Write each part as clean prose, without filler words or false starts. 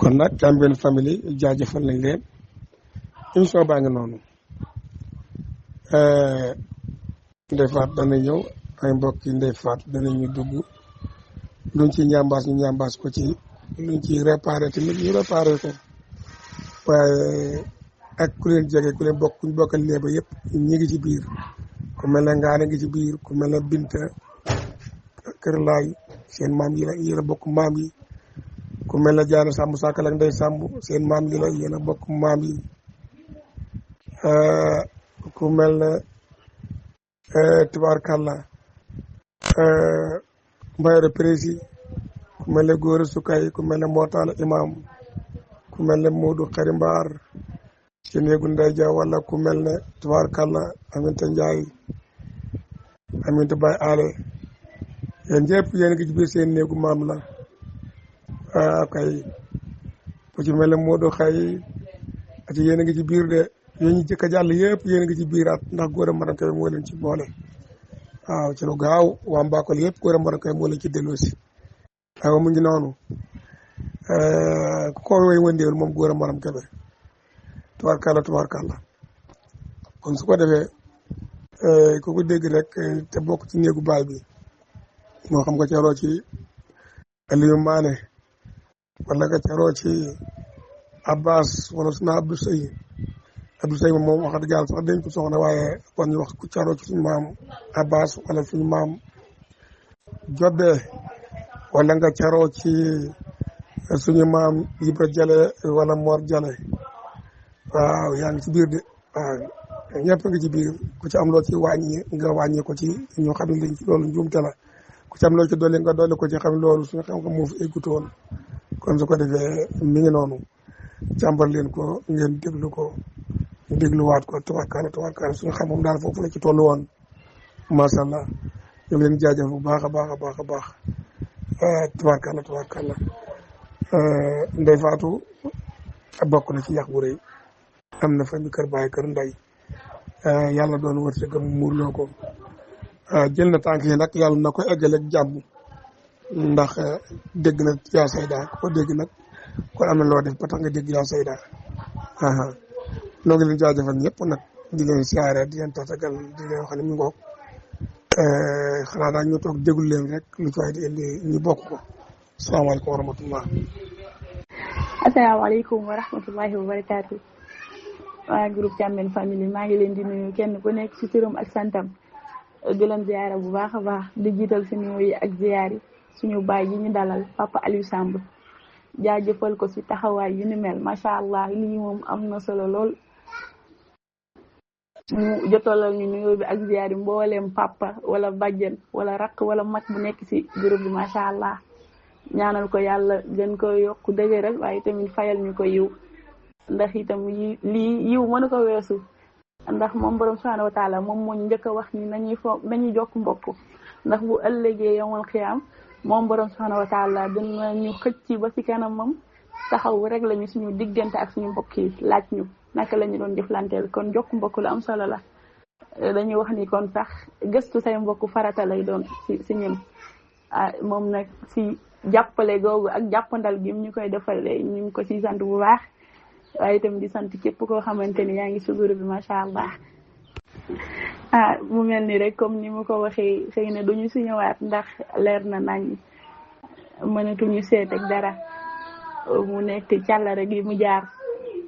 kon nag Gambian Family jaajëfal nañ leen émission baa ngi noonu Ndeye Fatou dana ñëw ay mbokk yi Ndeye Fatou danañu dugg luñ ci ñambaas ñu ñambaas ko ci luñ ci réparé tamit ñu réparé ko waaye ak ku leen jege ku leen bokk kuñ bokkal léeba yëpp ñi ngi ci biir ku mel ne Ngaane ngi ci biir ku mel ne Binta Kër Laay seen maam yi la bokk maam yi ku mel ne Jaana Sàmb Sàkkal ak Ndey Sàmb seen maam yi la yéen a bokk maam yi ku mel ne tubaarkàlla Mbayoro Prési ku mel ne Góora Sukay ku mel ne Mootaala Imam ku mel ne Moodu Xari Mbaar ci néegu Ndey Ja wala ku mel ne tubaarkàlla Aminta Njaay Aminta Bay Ale yéen ñëpp yéen a ngi ci biir seen néegu maam la kay ku ci mel ne Moodu Xay ati yéen a ngi ci biir de yéen ñi jëkk a jàll yëpp yéen a ngi ci biiraat ndax góor a maram kay moo leen ci boole waaw ci lu gaaw waa Mbakol yëpp góor a maram kay moo leen ci delloosi waaw mu ngi noonu ku ko woy wëndeewul moom góor a maram kebe tubaarkàlla kon su ko defee ku ko dégg rek te bokk ci néegu baay bi moo xam nga caroo ci Aliou Mané wala nga caroo ci Abbas wala suna Abdou Sey moom wax dëgg yàlla sax dañ ko soxna waaye kon ñu wax ku caroo ci suñu maam Abbas wala suñu maam Jobbe wala nga caroo ci suñu maam Ibra Jale wala Mor Jale waaw yaa ngi ci biir de waaw ñëpp nga ci biir ku ci am loo ci wàññi nga wàññi ko ci ñu xam ne loolu njuumte la ku ci am loo ci dolli nga dolli ko ci xam loolu suñu xam-xam moo fi eggutoon kon su ko defee mi ngi noonu jàmbar leen ko ngeen déglu ko dégluwaat ko tubaarkàlla suñu xam-xam daal foofu la ci tollu woon macha allah ñu ngi leen jaajëf bu baax a baax tubaarkàlla Ndeye Fatou bokk na ci yàq bu rëy am na fa ñu kër baay kër nday yàlla doon wërsëgam muurloo ko jël na tànk yi nag yàlla na ko eggaleeg jàmm ndax dégg na yaa sayda ko dégg nag kon am na loo def ba tax nga dégg yaa sayda noo ngi leen jaajëfal ñëpp nag di leen siyaare di leen tatagal di leen wax ne mu ngoog xanaa daal ñu toog déglu leen rek lu ci waay di indi ñu bokk ko salaamaaleykum wa rahmatullah asalaamaaleykum wa rahmatullahi wa barakaatu waa groupe Gambian Family maa ngi leen di nuyu kenn ku nekk ci turam ak santam di leen ziyaara bu baax a baax di jiital si nuyu yi ak ziyaar yi suñu baay yi ñu dalal Papa Aliou Samb jaajëfal ko si taxawaay yu ni mel macha allah lii moom am na solo lool mu jotalal ñu nuyoo bi ak ziyaar yi mbooleem papa wala bàjjen wala rakk wala mag bu nekk si groupe bi macha allah ñaanal ko yàlla gën ko yokku dëgëral waaye tamit fayal ñu ko yiw ndax itam lii yiw mënu ko weesu ndax moom borom subhanahu wa taala moom moo ñu njëkk a wax ni nañuy jokk mbokk ndax bu ëllëgee yowmal xiyaam moom borom subhanahu wa taala dina ñu xëcc ba ci kanamam taxaw rek lañu suñu diggante ak suñu mbokk yi laaj ñu naka la ñu doon jëflanteel kon jokk mbokk lu am solo la dañuy wax ni kon sax gëstu say mbokk farata lay doon ci ñun moom nag ci jàppale googu ak jàppandal gi ñu koy defalee ñu ngi ko ci sant bu baax waaye itam di sant képp koo xamante ni yaa ngi ci groupe bi macha allah mu mel ni rek comme ni mu ko waxee xëy na duñu si ñëwaat ndax leer na nañ mënatuñu seet ak dara mu nekk càllare gi mu jaar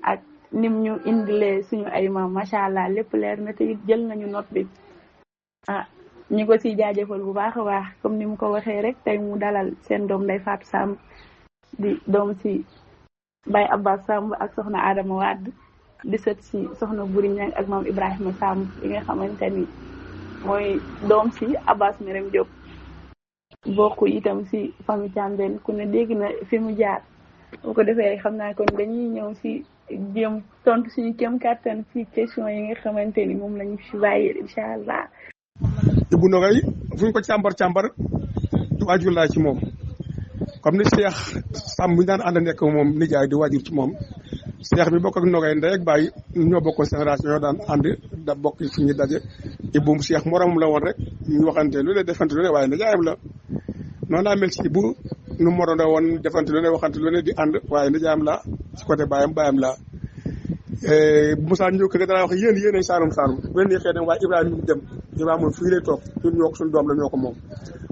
ak nim ñu indilee suñu ay maam macha allah lépp leer na te it jël nañu note bi ñu ko si jaajëfal bu baax a baax comme ni mu ko waxee rek tey mu dalal seen doom Ndeye Fatou Samb di doom si Baye Abbas Samb ak soxna Adama Wade di sët si soxna Buri Ñang ak maam Ibrahima Samb li nga xamante ni mooy doom si Abbas Merem Diop bokk itam si famille Thiambène ku ne dégg na fi mu jaar bu ko defee xam naa kon dañuy ñëw si jéem tontu suñu kéem kàttan si question yi nga xamante ni moom lañu fi bàyyi incha allah. Ibou Nogay fu ñu ko càmbar waajur laa ci moom comme ni Cheikh Samb bu ñu daan ànd nekk moom nijaay di waajur ci moom Cheikh bi bokk ak Nogay ndey ak baay ñoo bokkoon génération yoo daan ànd da bokk suñu daje Ibou Cheikh moromam la woon rek ñu waxante lu ne defante lu ne waaye nijaayam la noonu laa mel ci Ibou nu mu waroon a woon defante lu ne waxante lu ne di ànd waaye nijaayam la ci côté baayam la bu Moussa ñëw kër ga dara wax yéen ay Saalum bu leen neexee dem waaye Ibrahima ñu dem Ibrahima moom fii lay toog ñun ñoo ko suñu doom la ñoo ko moom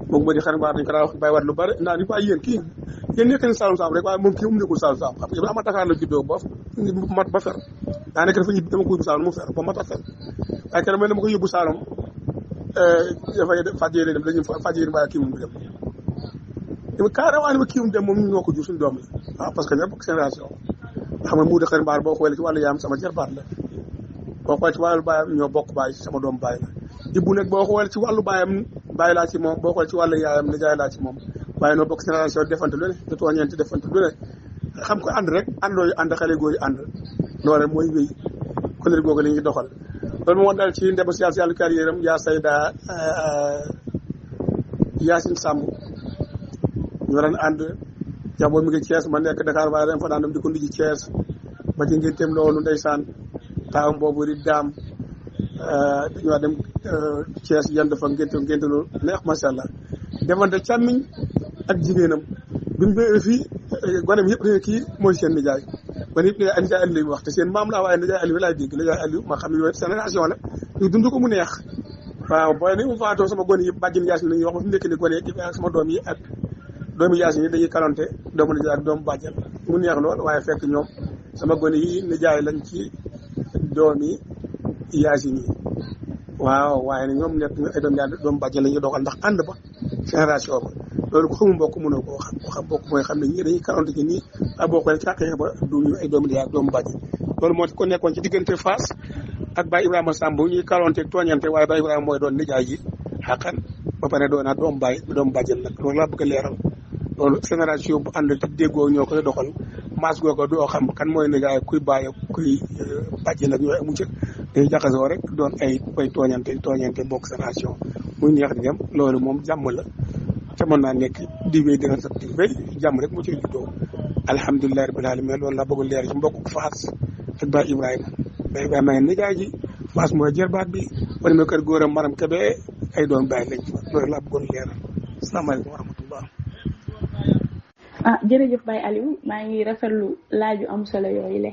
moo di xarit dañ ko daa wax bàyyi wat lu bari naa ni waaye yéen nekk na Saalum rek waaye moom kii mu nekkul Saalum xam nga Ibrahima Dakar la juddoo ba mat ba fer daa nekk dafa ñibbi dama ko yóbbu Saalum mu fer ba mat a fer waaye kenn mooy dama ko yóbbu Saalum dafay fàjjee dem dañuy fàjjee waaye kii mu dem dama carrément ni ma kii mu dem moom ñoo ko jur suñu doom la waaw parce que ñoo bokk génération xam nga mu dëkkër mbaar boo xoolee ci wàllu yaam sama jarbaat la boo xoolee ci wàllu baayam ñoo bokk baay sama doom baay la Ibou nag boo xoolee ci wàllu baayam baay laa ci moom boo xoolee ci wàllu yaayam nijaay laa ci moom waaye noo bokk génération defante lu ne de tooñeente defante lu ne xam ko ànd rek àndoo yu ànd xale góor yi ànd loolu rek mooy wéy kon rek googu la ñuy doxal loolu moo dal ci ndem si yàlla carrière am yaa sayda Yacine Samb ñu waroon ànd jaboot mi ngi Thiès ma nekk Dakar waaye dañ fa daan dem di ko nuyu Thiès ba ci ngénteem loolu ndeysaan taawam boobu di daam dañu waa dem Thiès yan dafa ngénte loolu neex macha allah defante càmmiñ ak jigéenam bi mu ñëwee fii gonem yëpp dañu kii mooy seen nijaay gone yëpp nijaay Aliou lañu wax te seen maam laa waaye nijaay Aliou laay dégg nijaay Aliou ma xam ne yooyu génération la ñu dund ko mu neex waaw booy ni mu faatoo sama gone yëpp bàjjin Yacine la ñuy wax ba fi mu nekk ni gone ak sama doom yi ak doomu Yacine yi dañuy kalante doomu nijaay ak doomu bàjjen mu neex lool waaye fekk ñoom sama gone yi nijaay lañ ci doomi Yacine yi waaw waaye ne ñoom nekk ay doomu bàjjen la ñuy doxal ndax ànd ba génération ba loolu ko xamu mbokk mënoo koo xam ko xam mbokk mooy xam ne ñii dañuy kalante ci nii a boo xoolee ci xàqee ba duñu ay doomu nijaay ak doomu bàjjen loolu moo ko nekkoon ci diggante Fass ak Baye Ibrahima Samb ñuy kalante tooñante waaye Baye Ibrahima mooy doon nijaay ji xàqan ba pare doon naa doomu baay doomu bàjjen nag loolu laa bëgg a leeral loolu génération bu ànd te déggoo ñoo koy doxal maas googu doo xam kan mooy nijaay kuy bàyyi kuy bàjjen nag yooyu amu ci dañuy jaxasoo rek doon ay tooñante bokk génération muy neex di dem loolu moom jàmm la ca mën naa nekk di wéy dina sax di wéy jàmm rek moo ci juddoo alhamdulilah rabbil alamin loolu laa bëgg leer ci mbokk Fass ak Baye Ibrahima ngeen nijaay ji Fass mooy jërbaat bi wala ma kër góoram maram Kébé ay doon bàyyi lañ fa loolu laa bëggoon leeral asalaamaaleykum wa rahmatullah jërëjëf Baye Aliou maa ngi rafetlu laaju am solo yooyu le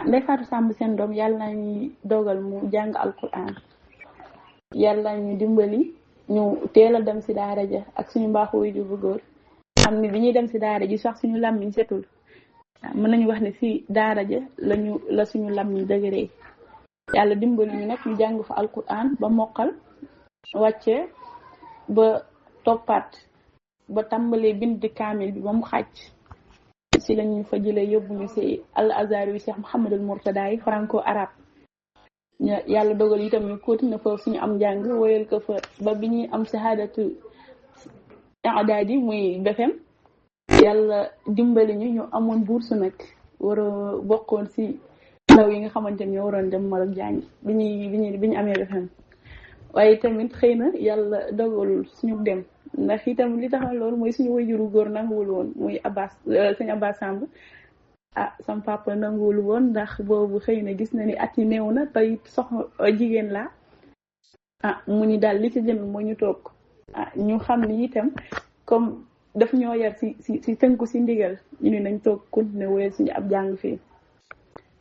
Ndeye Fatou Samb seen doom yàlla nañu dogal mu jàng alquran yàlla ñu dimbali ñu teel a dem si daara ja ak suñu mbaaxu waajur bu góor xam ni bi ñuy dem si daara ji sax suñu làmmiñ setul mën nañu wax ne si daara ja la suñu làmmiñ dëgëree yàlla dimbali ñu nag ñu jàng fa alquran ba mokkal wàcce ba toppaat ba tàmbalee bind kaamil bi ba mu xàcc si lañu fa jëlee yóbbu ñu si al azhar yu Cheikh Mouhamadul Mourtada yi franco arabe yàlla dogal itam ñu continué fa suñu am njàng woyal ko fa ba bi ñuy am shahadatu i'dadi muy BFEM yàlla dimbali ñu amoon bourse nag war a bokkoon si ndaw yi nga xamante ni ñoo waroon dem Maroc jàngi bi ñu amee BFEM waaye tamit xëy na yàlla dogalul suñu dem ndax itam li taxal loolu mooy suñu wayjuru góor nanguwul woon muy sëñ Abbas Samb sam papa nanguwul woon ndax boobu xëy na gis na ni at yi néew na tey soxna jigéen la mu ñu daal li ci gën mooy ñu toog ñu xam ni itam comme daf ñoo yar si tënku si ndigal ñu ne nañ toog continuer wéyal suñu ab jàng fii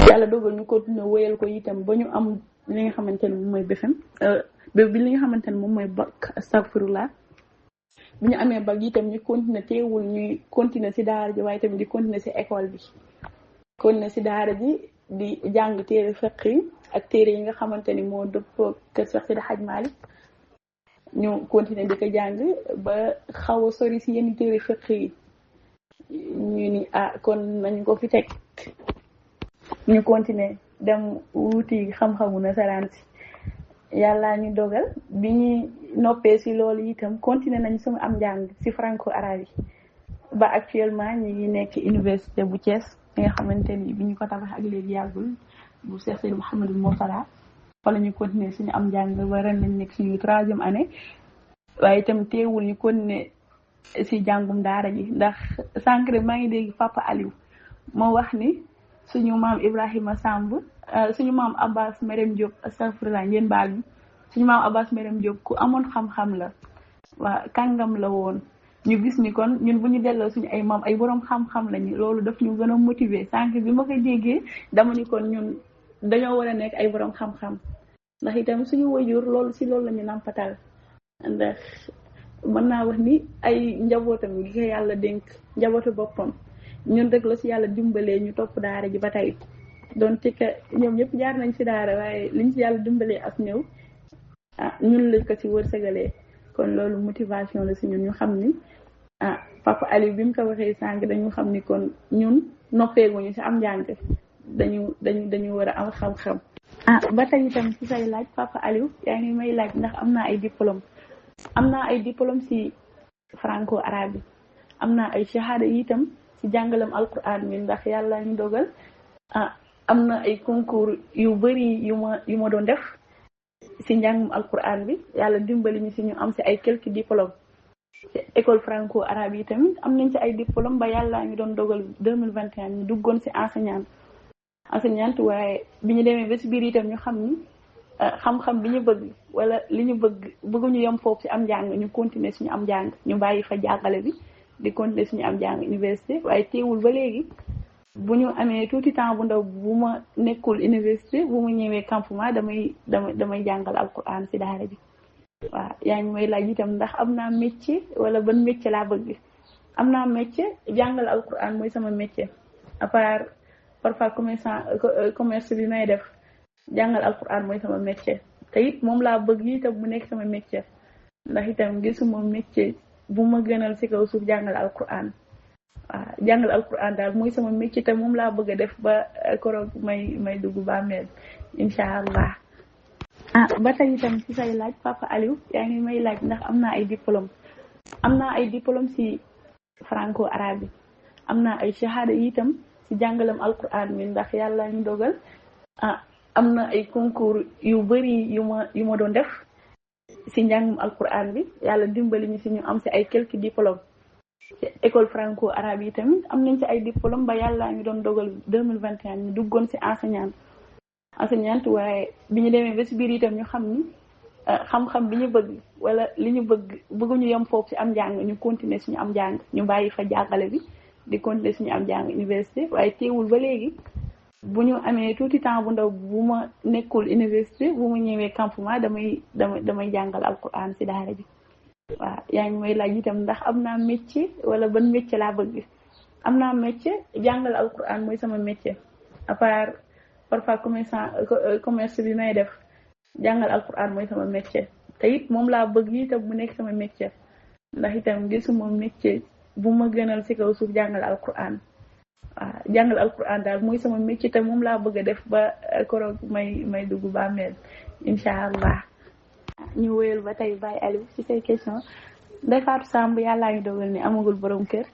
yàlla dogal ñu continuer wéyal ko itam ba ñu am li nga xamante ne moom mooy BFEM bi li nga xamante ne moom mooy bac astagfirullah bi ñu amee bac itam ñu continuer teewul ñuy continuer si daara ji waaye tamit di continuer si école bi continuer si daara ji di jàng téere fiqh yi ak téere yi nga xamante ni moo dëppoo kër Cheikh Sidi Hadj Malick ñu continuer di ko jàng ba xaw a sori si yenn téere fiqh yi ñu ni kon nañ ko fi teg ñu continuer dem wuti xam-xamu nasaraan si yàlla ñu dogal bi ñuy noppee si loolu itam continuer nañ sama am njàng si franco arabe yi ba actuellement ñu ngi nekk université bu Thiès nga xamante ni bi ñu ko tabax ak léegi yàggul bu Cheikh Seydou Mouhamadou Mourtada fa la ñu continuer suñu am njàng ba ren lañ nekk suñu 3e année waaye itam teewul ñu continuer si jàngum daara ji ndax sànq rek maa ngi dégg Papa Aliou moo wax ni suñu maam Ibrahima Samb suñu maam Abbas Merem Diop astagfirullah ngeen baal ñu suñu maam Abbas Merem Diop ku amoon xam-xam la waa kàngam la woon ñu gis ni kon ñun bu ñu delloo suñu ay maam ay borom xam-xam lañu loolu daf ñu gën a motiver sànq bi ma ko déggee dama ni kon ñun dañoo war a nekk ay borom xam-xam ndax itam suñu wayjur loolu si loolu la ñu nampatal ndax mën naa wax ni ay njabootam gi ko yàlla dénk njabootu boppam ñun rek la si yàlla dimbalee ñu topp daara ji ba tey doon ci que ñoom ñëpp jaar nañ si daara waaye liñ si yàlla dimbalee ak ñëw ñun lañ ko si wërsëgalee kon loolu motivation la si ñun ñu xam ni Papa Aliou bi mu ko waxee sànq dañu xam ni kon ñun noppeeguñu si am njàng dañu war a am xam-xam. Ba tey itam si say laaj Papa Aliou yaa ngi may laaj ndax am naa ay diplôme si franco arabe bi am naa ay shahada itam si jàngalam alquran mi ndax yàlla ñu dogal am na ay concours yu bëri yu ma doon def si njàngum alquran bi yàlla dimbali ñu si ñu am si ay quelques diplômes ci école franco arabe yi tamit am nañ si ay diplôme ba yàlla ñu doon dogal 2021 ñu duggoon si enseignante waaye bi ñu demee ba si biir itam ñu xam ni xam-xam bi ñu bëgg wala li ñu bëgguñu yem foofu si am njàng ñu continuer suñu am njàng ñu bàyyi fa jàngale bi di continuer suñu am njàng université waaye teewul ba léegi bu ñu amee tuuti temps bu ndaw bu ma nekkul université bu ma ñëwee campement damay jàngal alquran si daara bi waaw yaa ngi may laaj itam ndax am naa métier wala ban métier laa bëgg am naa métier jàngal alquran mooy sama métier à part parfois commerce bi may def jàngal alquran mooy sama métier te it moom laa bëgg itam mu nekk sama métier ndax itam gisuma métier bu ma gënal si kaw suuf jàngal alquran waaw jàngal alquran daal mooy sama métier te moom laa bëgg a def ba koroog may dugg bàmmeel incha allah. Ba tey itam si say laaj Papa Aliou yaa ngi may laaj ndax am naa ay diplôme si franco arabe bi am naa ay shahada itam si jàngalam alquran mi ndax yàlla ñu dogal am na ay concours yu bëri yu ma doon def si njàngum alquran bi yàlla dimbali ñu si ñu am si ay quelques diplômes ci école franco arabe yi tamit am nañ si ay diplôme ba yàlla ñu doon dogal 2021 ñu duggoon si enseignante waaye bi ñu demee ba si biir itam ñu xam ni xam-xam bi ñu bëgg wala li ñu bëgguñu yem foofu si am njàng ñu continuer suñu am njàng ñu bàyyi fa jàngale bi di continuer suñu am njàng université waaye teewul ba léegi bu ñu amee tuuti temps bu ndaw bu ma nekkul université bu ma ñëwee campement damay jàngal alquran si daara bi waaw yaa ngi may laaj itam ndax am naa métier wala ban métier laa bëgg am naa métier jàngal alquran mooy sama métier à part parfois commerce bi may def jàngal alquran mooy sama métier te it moom laa bëgg itam mu nekk sama métier ndax itam gisuma métier bu ma gënal si kaw suuf jàngal alquran waaw jàngal alquran daal mooy sama métier te moom laa bëgg a def ba koroog may dugg bàmmeel incha allah. ñu wéyal ba tey Baye Aliou ci say question Ndeye Fatou Samb yàllaa ñu dogal ni amagul borom kër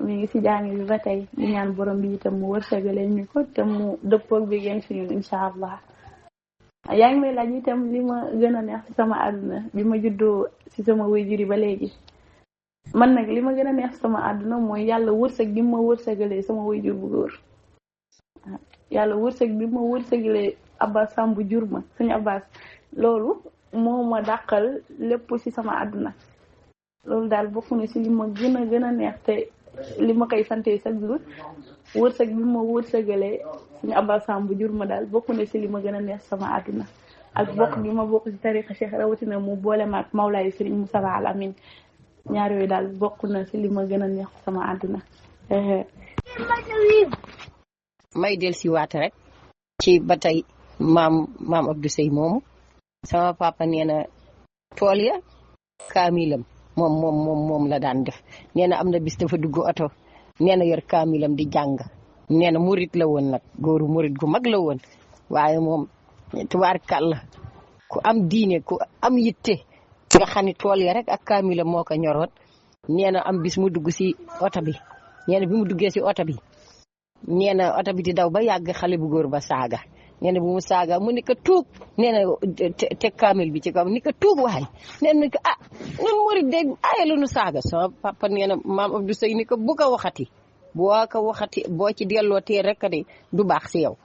mi ngi si jàng bi ba tey di ñaan borom bi itam mu wërsëgalee ñu ko te mu dëppoog bi gën si ñun incha allah. yaa ngi may laaj itam li ma gën a neex si sama àdduna bi ma juddoo si sama waajur yi ba léegi man nag li ma gën a neex si sama àdduna mooy yàlla wërsëg bi ma wërsëgalee sama waajur bu góor yàlla wërsëg bi ma wërsëgalee Abbas Samb jur ma suñu Abbas loolu moo ma dàqal lépp ci sama àdduna loolu daal bokk na ci li ma gën a neex te li ma koy sante chaque jour wërsëg bi ma wërsëgalee suñu Abbas Samb jur ma daal bokk na ci li ma gën a neex sama àdduna ak bokk bi ma bokk ci tariqa Cheikh rawatina mu boole ma ak Mawlaay Serigne Moussa Al Amin ñaar yooyu daal bokk na ci li ma gën a neex sama àdduna. may del si waat rek ci ba tey maam Abdou Seye moomu sama papa nee na tool ya kaamilam moom la daan def nee na am na bis dafa dugg oto nee na yor kaamilam di jàng nee na murit la woon nag góoru murit gu mag la woon waaye moom tubaarkàlla ku am diine ku am yitte nga xam ne tool ya rek ak kaamilam moo ko ñoroon nee na am bis mu dugg si oto bi nee na bi mu duggee si oto bi nee na oto bi di daw ba yàgg xale bu góor ba saaga nee na bu mu saaga mu ni ko tuub nee na teg kaamil bi ci kaw ni ko tuub waay nee na ko nun murid de aye lu nu saaga sama papa nee na maam Abdou Seye ni ko bu ko waxati boo ci delloo tee rek de du baax si yow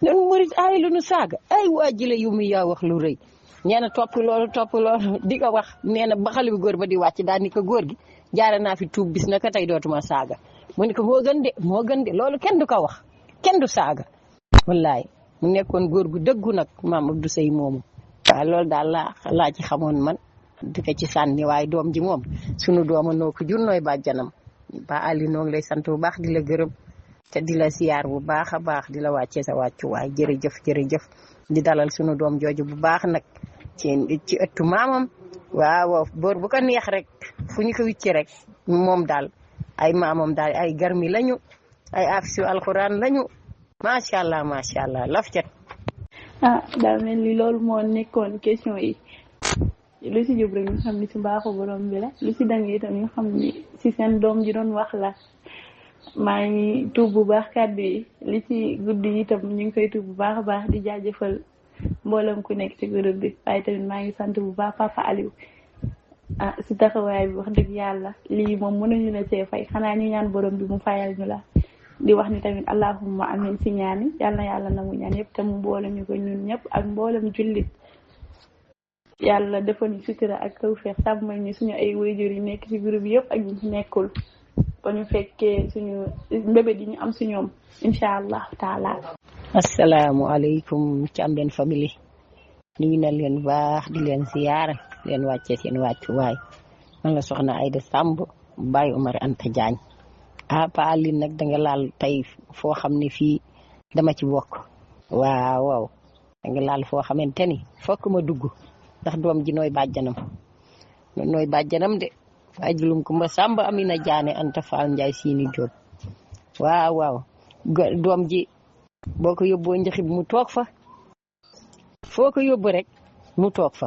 nun murid aye lu nu saaga ay waa jile yu mu yaa wax lu rëy nee na topp loolu di ko wax nee na ba xale bu góor ba di wàcc daal ni ko góor gi jaare naa fi tuub bis na ko tey dootuma saaga mu ni ko moo gën de loolu kenn du ko wax kenn du saaga wallaay mu nekkoon góor gu dëggu nag maam Abdou Seye moomu waaw loolu daal laa ci xamoon man di ko ci sànni waaye doom ji moom sunu dooma noo ko jur nooy bàjjanam ba Ali noo ngi lay sant bu baax di la gërëm te di la siyaar bu baax a baax di la wàccee sa wàccuwaay jërëjëf di dalal sunu doom jooju bu baax nag ci ëttu maamam waaw boor bu ko neex rek fu ñu ko wicci rek moom daal ay maamam daal ay garmi lañu ay afisu alxuraan lañu macha allah laf cet daa mel ni loolu moo nekkoon question yi lu si jub rek ñu xam ni si mbaaxu borom bi la lu si dang itam ñu xam ni si seen doom ji doon wax la maa ngi tuub bu baax kàddu yi li ci guddi itam ñu ngi koy tuub bu baax a baax di jaajëfal mboolem ku nekk ci groupe bi waaye tamit maa ngi sant bu baax Papa Aliou si taxawaay bi wax dëgg yàlla lii moom mënuñu la see fay xanaa ñu ñaan borom bi mu fayal ñu la di wax ni tamit allahumma amin si ñaani yàlla na yàlla nangu ñaan yëpp te mu mboolem ñu ko ñun ñëpp ak mboolem jullit yàlla defal ñu sutura ak tawfeex sàmmal ñu suñu ay waajur yi nekk ci groupe bi yëpp ak ñu ci nekkul ba ñu fekkee suñu mbébét yi ñu am si ñoom incha allah taala. asalaamualeykum Thiamène famille nuyu na leen baax di leen ziyaara leen wàccee seen wàccuwaay man la soxna Aïda Samb Baye Omar Anta Diagne Pa Aline nag danga laal tey foo xam ne fii dama ci bokk waaw danga laal foo xamante ni fokk ma dugg ndax doom ji nooy bàjjanam de ajulum Kumba Samba Amina Diané Anta Fall Ndiaye Sini Diop waaw doom ji boo ko yóbboo njaxib mu toog fa foo ko yóbbu rek mu toog fa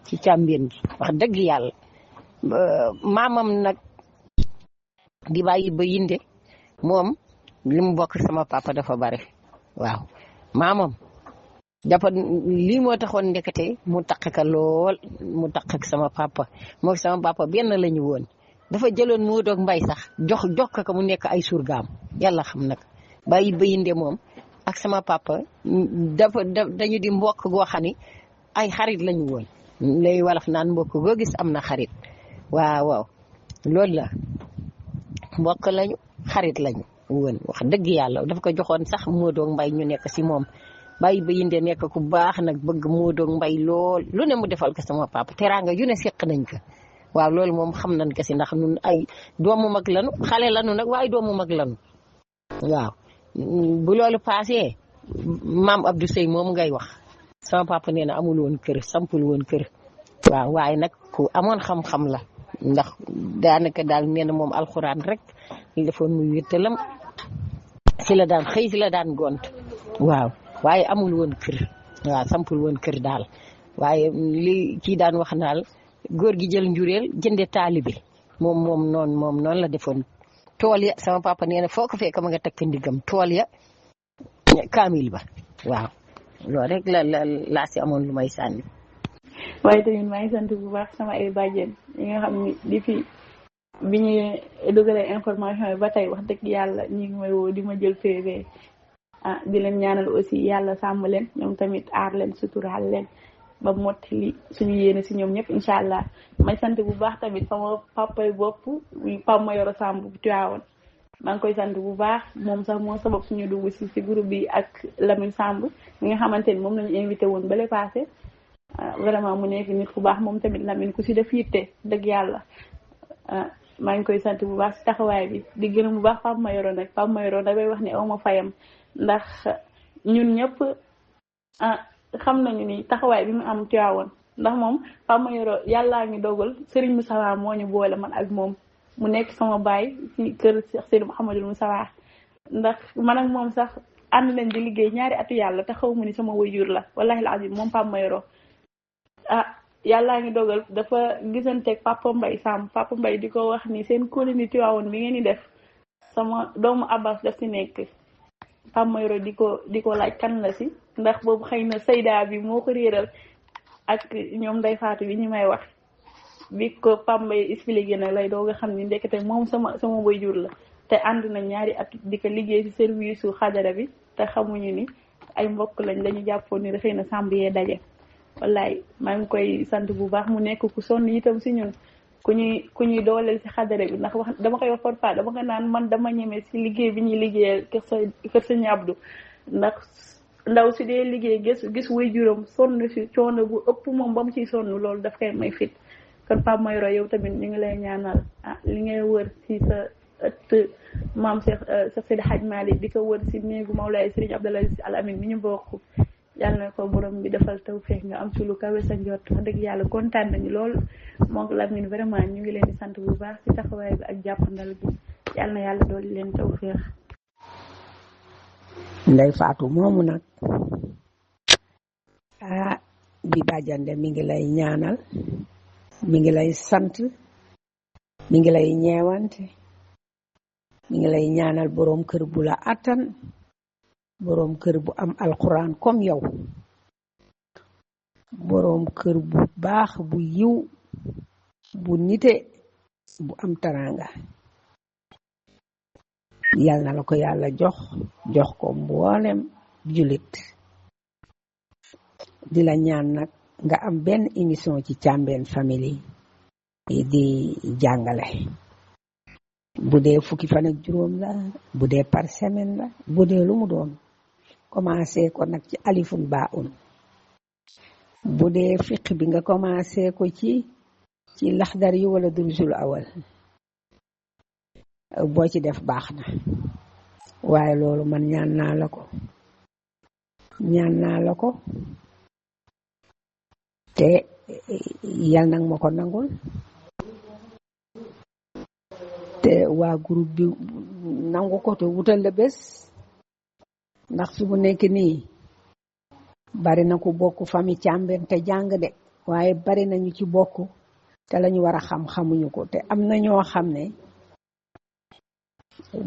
ci Thiamène gi wax dëgg yàlla maamam nag di bàyyi ba yinde moom li mu bokk sama papa dafa bare waaw maamam dafa lii moo taxoon ndekete mu taq ka lool mu taq ak sama papa moo sama papa benn lañu woon dafa jëloon moo doog mbay sax jox ko mu nekk ay surgaam yàlla xam nag bàyyi ba yinde moom ak sama papa dañu di mbokk goo xam ni ay xarit lañu woon lay wolof naan mbokk goo gis am na xarit waaw loolu la mbokk lañu xarit lañu woon wax dëgg yàlla dafa ko joxoon sax moo doog mbay ñu nekk si moom bàyyi ba yinde nekk ku baax nag bëgg moo doog mbay lool lu ne mu defal ko sama papa teraanga yu ne seq nañ ko waaw loolu moom xam nañ ko si ndax ñun ay doomu mag lanu xale lanu nag waaye doomu mag lanu waaw bu loolu paasee maam Abdou Seye moom ngay wax sama papa nee na amul woon kër sampul woon kër waaw waaye nag ku amoon xam-xam la ndax daanaka daal nee na moom alxuraan rek li defoon muy wéttalam si la daan xëy si la daan gont waaw waaye amul woon kër waaw sampul woon kër daal waaye li kii daan wax naal góor gi jël njureel jënde taalibe moom noonu la defoon tool ya sama papa nee na foo ko fekk ma nga takk ndigam tool ya kaamil ba waaw loolu rek laa si amoon lu may sànni. waaye tamit maa ngi sant bu baax sama ay bàjjen yi nga xam ni depuis bi ñu dugalee information yi ba tey wax dëgg yàlla ñi ngi may woo di ma jël PV di leen ñaanal aussi yàlla sàmm leen ñoom tamit aar leen suturaal leen ba mottali suñu yéene si ñoom ñëpp incha allah may sant bu baax tamit sama papay bopp Pam Mayoro Samb bu Tiwaawoon maa ngi koy sant bu baax moom sax moo sabab suñu dugg si groupe bi ak Lamine Samb mi nga xamante ni moom lañu invité woon bale passé vraiment mu nekk nit ku baax moom tamit Lamine ku si def yitte dëgg yàlla maa ngi koy sant bu baax si taxawaay bi di gërëm bu baax Pam Mayoro nag Pam Mayoro damay wax ne aw ma fayam ndax ñun ñëpp xam nañu ni taxawaay bi mu am Tiwaawoon ndax moom Pam Mayoro yàllaa ngi dogal Serigne Moussa moo ñu boole man ak moom mu nekk sama baay ci kër Seydou Mouhamadou Moussa ndax man ak moom sax ànd nañ di liggéey ñaari atu yàlla te xaw ma ni sama waajur la wallahi alazim moom Pam Mayoro yàllaa ngi dogal dafa gisanteeg Papa Mbaye Samb Papa Mbaye di ko wax ni seen colonie Tiwaawoon bi ngeen di def sama doomu Abbas daf ci nekk Pam Mayoro di ko laaj kan la si ndax boobu xëy na Seyda bi moo ko réeral ak ñoom Ndeye Fatou bi ñu may wax bi ko Pam Mbaye expliqué na lay doo nga xam ni ndekete moom sama waajur la te ànd na ñaari at di ko liggéey ci service su xajara bi te xamuñu ni ay mbokk lañ dañu jàppoon ni xëy na Samb yee daje wallaay maa ngi koy sant bu baax mu nekk ku sonn itam si ñun ku ñuy dooleel si xadara bi ndax wax dama koy wax parfois dama ko naan man dama ñeme si liggéey bi ñuy liggéeyal kër Sëñ Abdou ndax ndaw si dee liggéey gis waajuram sonn si coono bu ëpp moom ba mu ciy sonn loolu daf koy may fit kon Pape Mayoro yow tamit ñu ngi lay ñaanal li ngay wër si sa ëtt maam Cheikh Seydi Hadj Malick di ko wër si néegu Mawlaay Serigne Abdoul Aziz Al Amine mi ñu bokk yàlla na ko borom bi defal tawfeex nga am ci lu kawe sa njort wax dëgg yàlla kontaan nañu lool moom Lamine vraiment ñu ngi leen di sant bu baax ci taxawaay bi ak jàppandal bi yàlla na yàlla dool leen tawfeex. Ndey Fatou moomu nag bi bàjjande mi ngi lay ñaanal mi ngi lay sant mi ngi lay ñeewante mi ngi lay ñaanal borom kër bu la attan boroom kër bu am alquran comme yow boroom kër bu baax bu yiw bu nite bu am taranga yal na la ko yàlla jox ko mboolem julit di la ñaan nag nga am benn émission ci Thiamène Family di jàngale bu dee fukki fan ak juróom la bu dee par semaine la bu dee lu mu doon commencé ko nag ci alifun ba un bu dee fiq bi nga commencé ko ci laxdar yi wala durusul awal boo ci def baax na waaye loolu man ñaan naa la ko te yal nag ma ko nangul te waa groupe bi nangu ko te wutal la bés ndax fi mu nekk nii bari na ku bokk famille Thiamène te jàng de waaye bari nañu ci bokk te lañu war a xam xamuñu ko te am na ñoo xam ne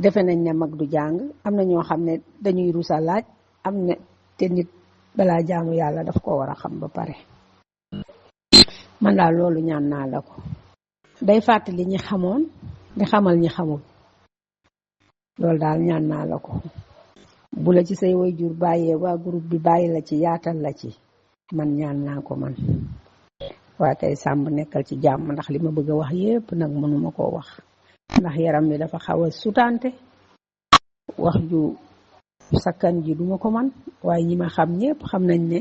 defe nañ ne mag du jàng am na ñoo xam ne dañuy rusa laaj am na te nit balaa jaamu yàlla daf ko war a xam ba pare man daal loolu ñaan naa la ko day fàttali ñi xamoon di xamal ñi xamul loolu daal ñaan naa la ko bu la ci say waajur bàyyee waa groupe bi bàyyi la ci yaatal la ci man ñaan naa ko man waa kay sàmb nekkal ci jàmm ndax li ma bëgg a wax yépp nag mënuma koo wax ndax yaram mi dafa xaw a sutante wax ju sakkan ji duma ko man waaye ñi ma xam ñépp xam nañ ne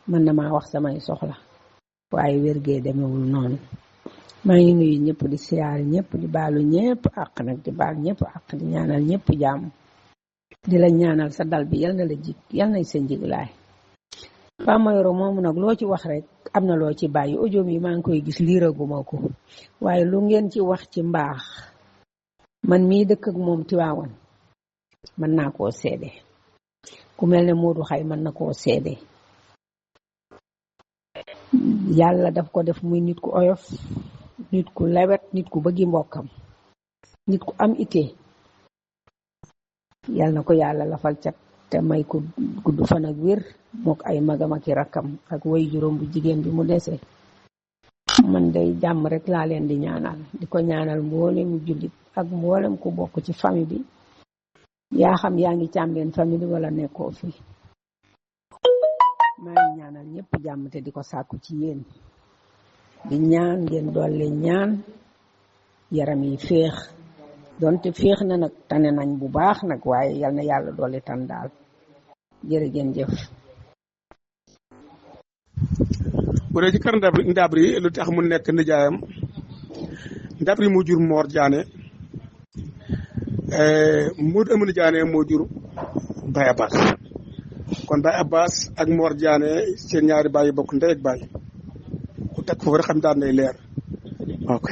mën na maa wax samay soxla waaye wérgee demewul noonu maa ngi nuyu ñëpp di siyaar ñëpp di baalu ñëpp àq nag di baal ñëpp àq di ñaanal ñëpp jàmm di la ñaanal sa dal bi yal na la jig yal na sa njiglaay Pape Mayoro moomu nag loo ci wax rek am na loo ci bàyyi audio yi maa ngi koy gis liiraguma ko waaye lu ngeen ci wax ci mbaax man mii dëkk ak moom Tiwaawan mën naa koo seede ku mel ne Modou Xay mën na koo seede yàlla daf ko def muy nit ku oyof nit ku lewet nit ku bëggi mbokkam nit ku am ité yàlla na ko yàlla lafal cat te may ko gudd fan ak wér mook ay magam ak i rakkam ak way juróom bu jigéen bi mu dese man day jàmm rek laa leen di ñaanal di ko ñaanal mboolem jullit ak mboolem ku bokk ci famille bi yaa xam yaa ngi Thiamène Family wala nekkoo fi maa ngi ñaanal ñëpp jàmm te di ko sàkku ci yéen di ñaan ngeen doole ñaan yaram yi féex donte féex na nag tane nañ bu baax nag waaye yal na yàlla doole tan daal jërë ngeen jëf. bu dee ci kër Ndabri lu tax mu nekk nijaayam Ndabri moo jur Mor Diané Modou Amina Diané moo jur Baye Abbas kon Baye Abbas ak Mor Diané seen ñaari baay bokk ndey ak baay ku teg foofu rek xam daan nay leer ok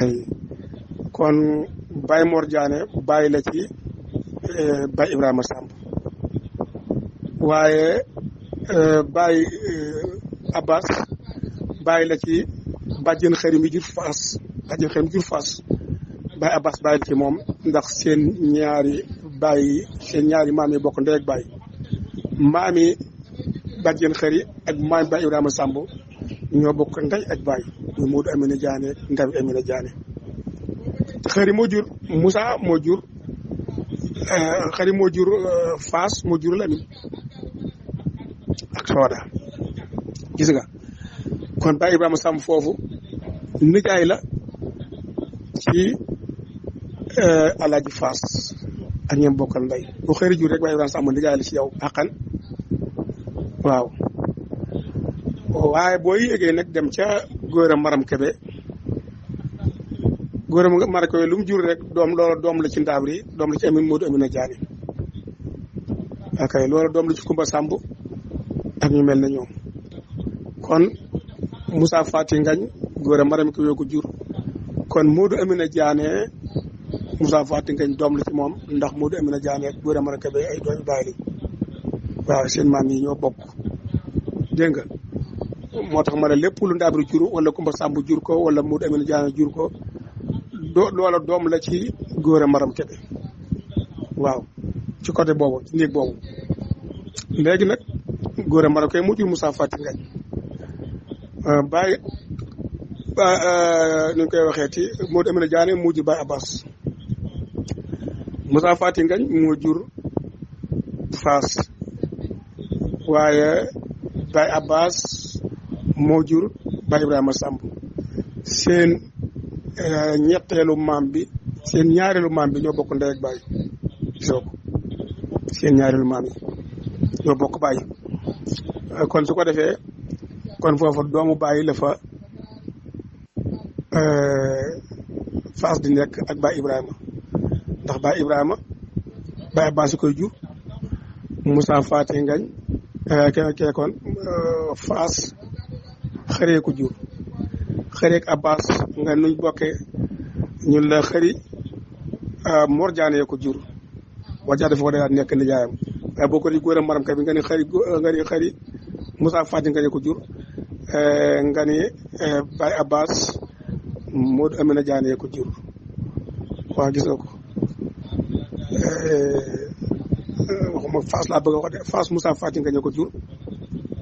kon Baye Mor Diané bàyyi la ci Baye Ibrahima Samb waaye Baye Abbas bàyyi la ci bàjjen xëri mi jur Faas bàjjen xëri mi jur Faas Baye Abbas bàyyi la ci moom ndax seen ñaari maam yi bokk ndey ak baay maami bàjjen xëri ak maami Baye Ibrahima Samb ñoo bokk ndey ak baay muy Modou Amina Diané Ndaw Amina Diané xëri moo jur Moussa moo jur xëri moo jur Faas moo jur Lamine ak Soda gis nga kon Baye Ibrahima Samb foofu nijaay la ci Alaaji Faas ak ñoom bokkal ndey bu xëri jur rek Baye Ibrahima Samb nijaay la ci yow àqan waaw waaye boo yéegee nag dem ca góoram Maram Kebe góoram Maram Kebe lu mu jur rek loola doom la ci Ndaabri doom la ci Amin Modou Amina Jaani ok loola doom la ci Kumba Samb ak ñu mel na ñoom kon Moussa Fati Ngañ góoram Maram Kebe ko jur kon Modou Amina Jaane Moussa Fati Ngañ doom la ci moom ndax Modou Amina Jaane ak góoram Maram Kebe ay doomi baay lañ waaw seen maam yi ñoo bokk dégg nga moo tax ma ne lépp lu Ndaabri jur wala Kumba Samb jur ko wala Modou Amina Jaane jur ko loola doom la ci góoram Maram Kebe waaw ci côté boobu ci néeg boobu léegi nag góoram Maram Kebe mu jur Moussa Fati Ngañ Baye nu ñu koy waxee ci Modou Amina Jaane moo jur Baye Abbas Moussa Fati Ngañ moo jur Faas waaye Baye Abbas moo jur Baye Ibrahima Samb seen ñetteelu maam bi seen ñaareelu maam bi ñoo bokk ndey ak baay gisoo ko seen ñaareelu maam yi ñoo bokk baay kon su ko defee kon foofa doomu baay la fa Faas di nekk ak Baye Ibrahima ndax Baye Ibrahima Baye Abbas koy jur Moussa Fati Ngañ kee kon Faas xëree ko jur xëreek Abbas nga nuñ bokkee ñun la xëri Mor Jaane ko jur Mor Jaane dafa ko daal nekk nijaayam waaye boo ko di góoram Maram Kebe nga ni xëri Moussa Fati Ngañ ko jur nga ni Baye Abbas Modou Amina Jaane ko jur waaw gis nga ko waxuma Faas laa bëgg a wax de Faas Moussa Fati Ngañ ko jur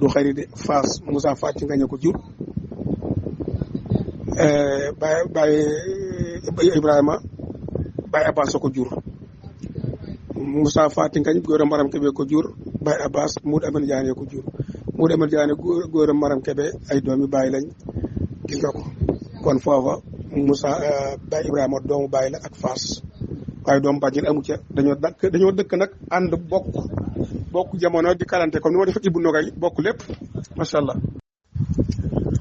du xëri de Faas Moussa Fati Ngañ ko jur Baye Ibrahima Baye Abbas ko jur Moussa Fati Ngañ góoram Maram Kebe ko jur Baye Abbas Modou Amina Jaane ko jur Modou Amina Jaane góoram Maram Kebe ay doomi baay lañ gis nga ko kon foofa Moussa Baye Ibrahima doomu baay la ak Faas waaye doomu bàjjen amu ca dañoo dëkk nag ànd bokk jamono di kalante comme ni ma def Ibou Nogay bokk lépp macha allah.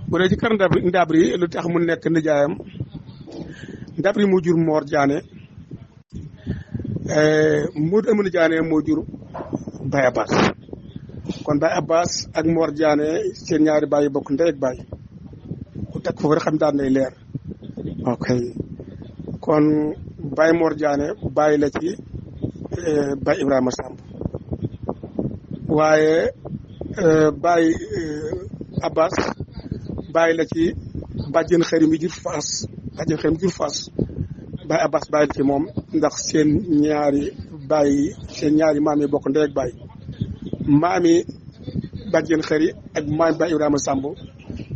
bu dee ci kër Ndaabri lu tax mu nekk nijaayam Ndaabri moo jur Mor Jaane Modou Amina Jaane moo jur Baye Abbas kon Baye Abbas ak Mor Jaane seen ñaari baay bokk ndey ak baay ku teg foofu rek xam daan nay leer ok kon Baye Mor Jaane baay la ci Baye Ibrahima Samb waaye Baye Abbas bàyyi la ci bàjjen xëri mi jur Faas bàjjen xëri mi jur Faas Baye Abbas bàyyi la ci moom ndax seen ñaari maam yi bokk ndey ak baay maam yi bàjjen xëri ak maam Baye Ibrahima Samb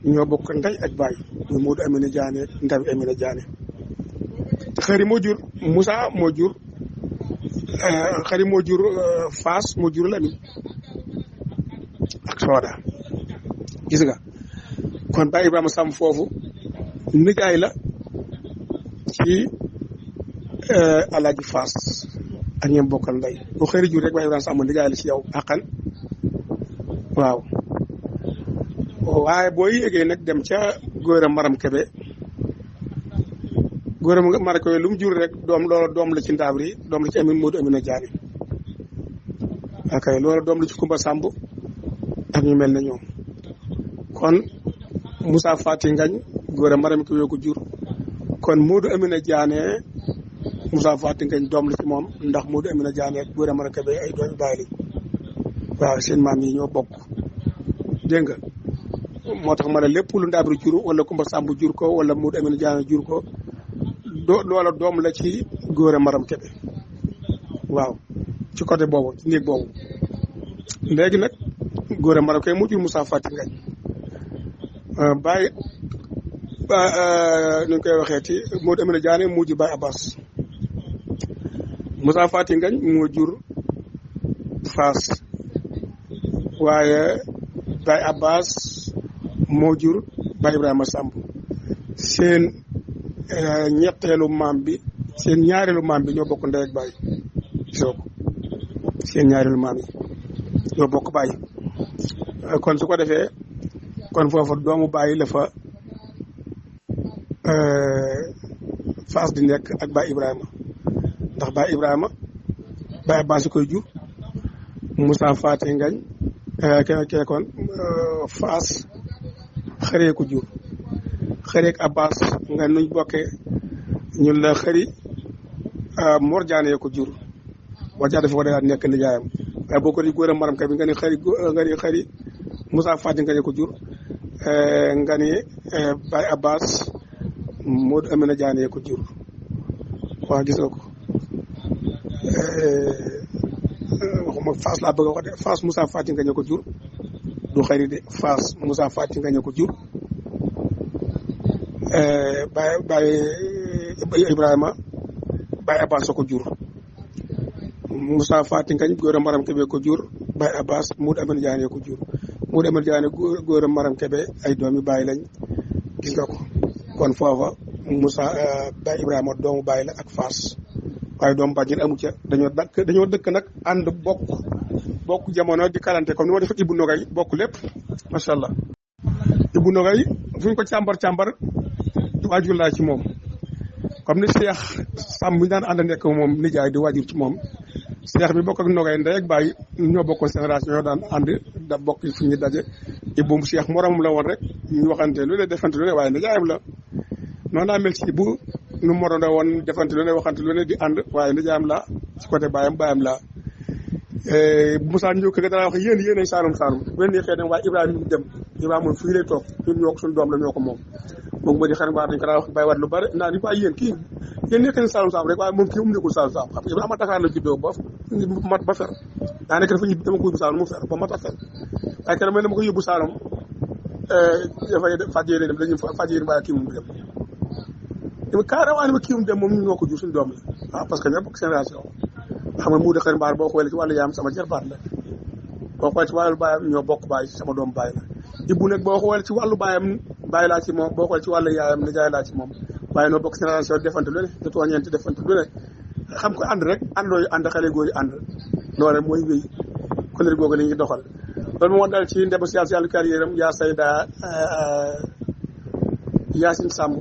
ñoo bokk ndey ak baay muy Modou Amina Jaane Ndawi Amina Jaane xëri moo jur Moussa moo jur xëri moo jur Faas moo jur Lamin ak Sooda gis nga kon Baye Ibrahima Samb foofu nijaay la ci Alaaji Faas ak ñoom bokkal ndey bu xëri jur rek Baye Ibrahima Samb nijaay la ci yow àqan waaw waaye boo yéegee nag dem ca góoram Maram Kebe góoram Maram Kebe lu mu jur rek loola doom la ci Ndaabri doom la ci Amin Modou Amina Jaani ok loola doom la ci Kumba Samb ak ñu mel na ñoom kon Moussa Fati Ngañ góoram Maram Kebe ko jur kon Modou Amina Jaane Moussa Fati Ngañ doom la ci moom ndax Modou Amina Jaane ak góoram Maram Kebe ay doomi baay lañ waaw seen maam yi ñoo bokk dégg nga moo tax ma ne lépp lu Ndaabri jur wala Kumba Samb jur ko wala Modou Amina Jaane jur ko loola doom la ci góoram Maram Kebe waaw ci côté boobu ci néeg boobu léegi nag góoram Maram Kebe mu jur Moussa Fati Ngañ Baye nu ñu koy waxee ci Modou Amina Jaane moo jur Baye Abbas Moussa Fati Ngañ moo jur Faas waaye Baye Abbas moo jur Baye Ibrahima Samb seen ñetteelu maam bi seen ñaareelu maam bi ñoo bokk ndey ak baay gisoo ko seen ñaareelu maam yi ñoo bokk baay kon su ko defee kon foofu doomu baay la fa Fass di nekk ak Baye Ibrahima ndax Baye Ibrahima Baye Abbas koy jur Moussa Faté Ngañ kee kon Fass xëree ko jur xëreek Abbas nga nuñ bokkee ñun la xëri Mor Diané ko jur Mor Diané dafa war a nekk nijaayam waaye boo ko di góor a maram ka bi nga ni xëri Moussa Faty nga ne ko jur nga ni Baye Abbas Modou Amina Diané ko jur waaw gis nga ko waxuma Fass laa bëgg a wax de Fass Moussa Faty nga ne ko jur du xëri de Fass Moussa Faty nga ne ko jur Baye Ibrahima Baye Abbas ko jur Moussa Faty Ngañ góor a maram kebe ko jur Baye Abbas Modou Amina Diané ko jur Modou Amina Diané góor a maram kebe ay doomi Baye lañ gis nga ko kon foofa Moussa Baye Ibrahima doomu Baye la ak Fass waaye doomu bàjjen amu ca dañoo dëkk nag ànd bokk jamono di kalante comme ni ma def Ibou Nogay bokk lépp macha allah Ibou Nogay fu ñu ko càmbar waajur laa ci moom comme ni Cheikh Samb mi daan ànd nekk moom nijaay di waajur ci moom Cheikh mi bokk ak Nogay ndey ak baay ñoo bokkoon génération ñoo daan ànd da bokk fi ñu daje Ibou Cheikh moromam la woon rek ñu waxante lu ne defante lu ne waaye nijaayam la noonu laa mel ci Ibou nu moroon da woon defante lu ne waxante lu ne di ànd waaye nijaayam la ci côté baayam la Moussa ñëw kër ga dana wax yéen ay Saalum bu leen xëy dem waaye Ibrahima ñu dem Ibrahima moom fii lay toog ñun ñoo ko suñu doom la ñoo ko moom moom moo di xarit dañ ko daa wax bàyyi waat lu bari naa ni waaye yéen nekk na Saalum rek waaye moom kii mu nekkul Saalum xam nga Ibrahima Dakar la juddoo ba fer daa nekk dafa dama ko yóbbu Saalum mu fer ba mat a fer waaye kenn dama ko yóbbu Saalum dafay faj yéene dem dañuy faj yéene waaye kii mu dem dama carrément ma kii mu dem moom ñu ñoo ko jur suñu doom la waaw parce que ñoo bokk génération xam nga mu de xarit mbaar boo xoolee ci wàllu yaayam sama jarbaat la boo xoolee ci wàllu baayam ñoo bokk baay sama doom baay la Ibou nag boo xoolee ci wàllu baayam baay laa ci moom boo xoolee ci wàllu yaayam nijaay laa ci moom waaye noo bokk génération defante lu ne te tooñeente defante lu ne xam ko ànd rek àndooyu ànd xale góor yi ànd loolu mooy wéy kolëri googu la ñuy doxal loolu moo dal ci ndeba siyaas yàlla carrière am yaa sayda Yacine Samb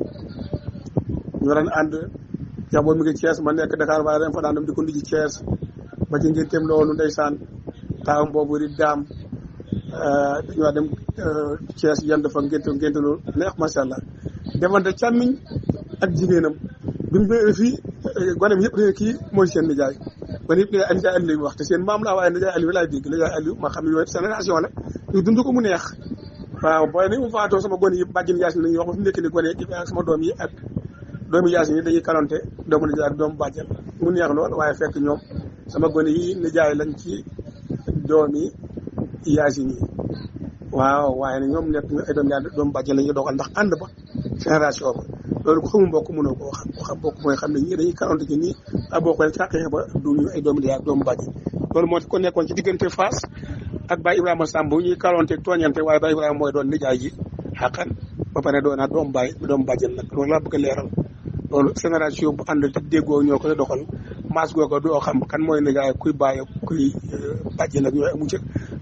ñu daan ànd yaa boobu mi ngi Thiès ma nekk Dakar waaye dañ fa daan dem di ko nuyu Thiès ba ci ngénteem loolu ndeysaan taawam boobu di daam dañoo dem Thiès yan dafa ngénte loolu neex macha allah defante càmmiñ ak jigéenam bi mu ñëwee fii gonem yëpp dañu kii mooy seen nijaay gone yëpp ne nijaay Aliou wax te seen maam laa waaye nijaay Aliou laay dégg nijaay Aliou ma xam ne yooyu génération la ñu dund ko mu neex waaw booy ni mu faatoo sama gone yi bàjjin Yacine la ñuy wax ba fi mu nekk ni gone yi ak sama doom yi ak doomu Yacine yi dañuy kalante doomu nijaay ak doomu bàjjen mu neex lool waaye fekk ñoom sama gone yi nijaay lañ ci doomi Yacine yi waaw waaye ne ñoom nekk ay doomu bàjjen la ñuy doxal ndax ànd ba génération ba loolu ko xamul mbokk mënoo koo xam ko xam mbokk mooy xam ne ñii dañuy kalante ci nii a boo xoolee càqee ba duñu ay doomu nijaay ak doomu bàjjen loolu moo ko nekkoon ci diggante Fass ak Baye Ibrahima Samb ñuy kalante tooñante waaye Baye Ibrahima mooy doon nijaay ji xaqan ba pare doonaat doomu bàjjen nag loolu laa bëgg a leeral loolu génération bu ànd te déggoo ñoo koy doxal maas googu doo xam kan mooy nijaay kuy bàyyi kuy bàjjen ak yooyu amu ci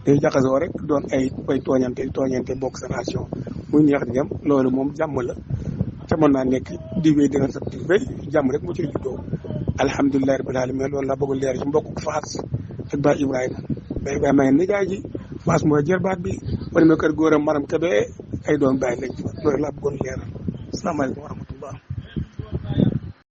day jaxasoo rek doon ay tooñante bokk génération muy neex di dem loolu moom jàmm la te mën naa nekk di wéy dina sax di wéy jàmm rek mu ci juddoo alhamdulilah rabbil alamin loolu laa bëgg leer ci mbokk Fass ak Baye Ibrahima Baye Ibrahima ngeen nijaay ji Fass mooy jërbaat bi wala ma kër góoram maram kebe ay doom bàyyi lañ ci loolu laa bëggoon leeral asalaamaaleykum wa rahmatullah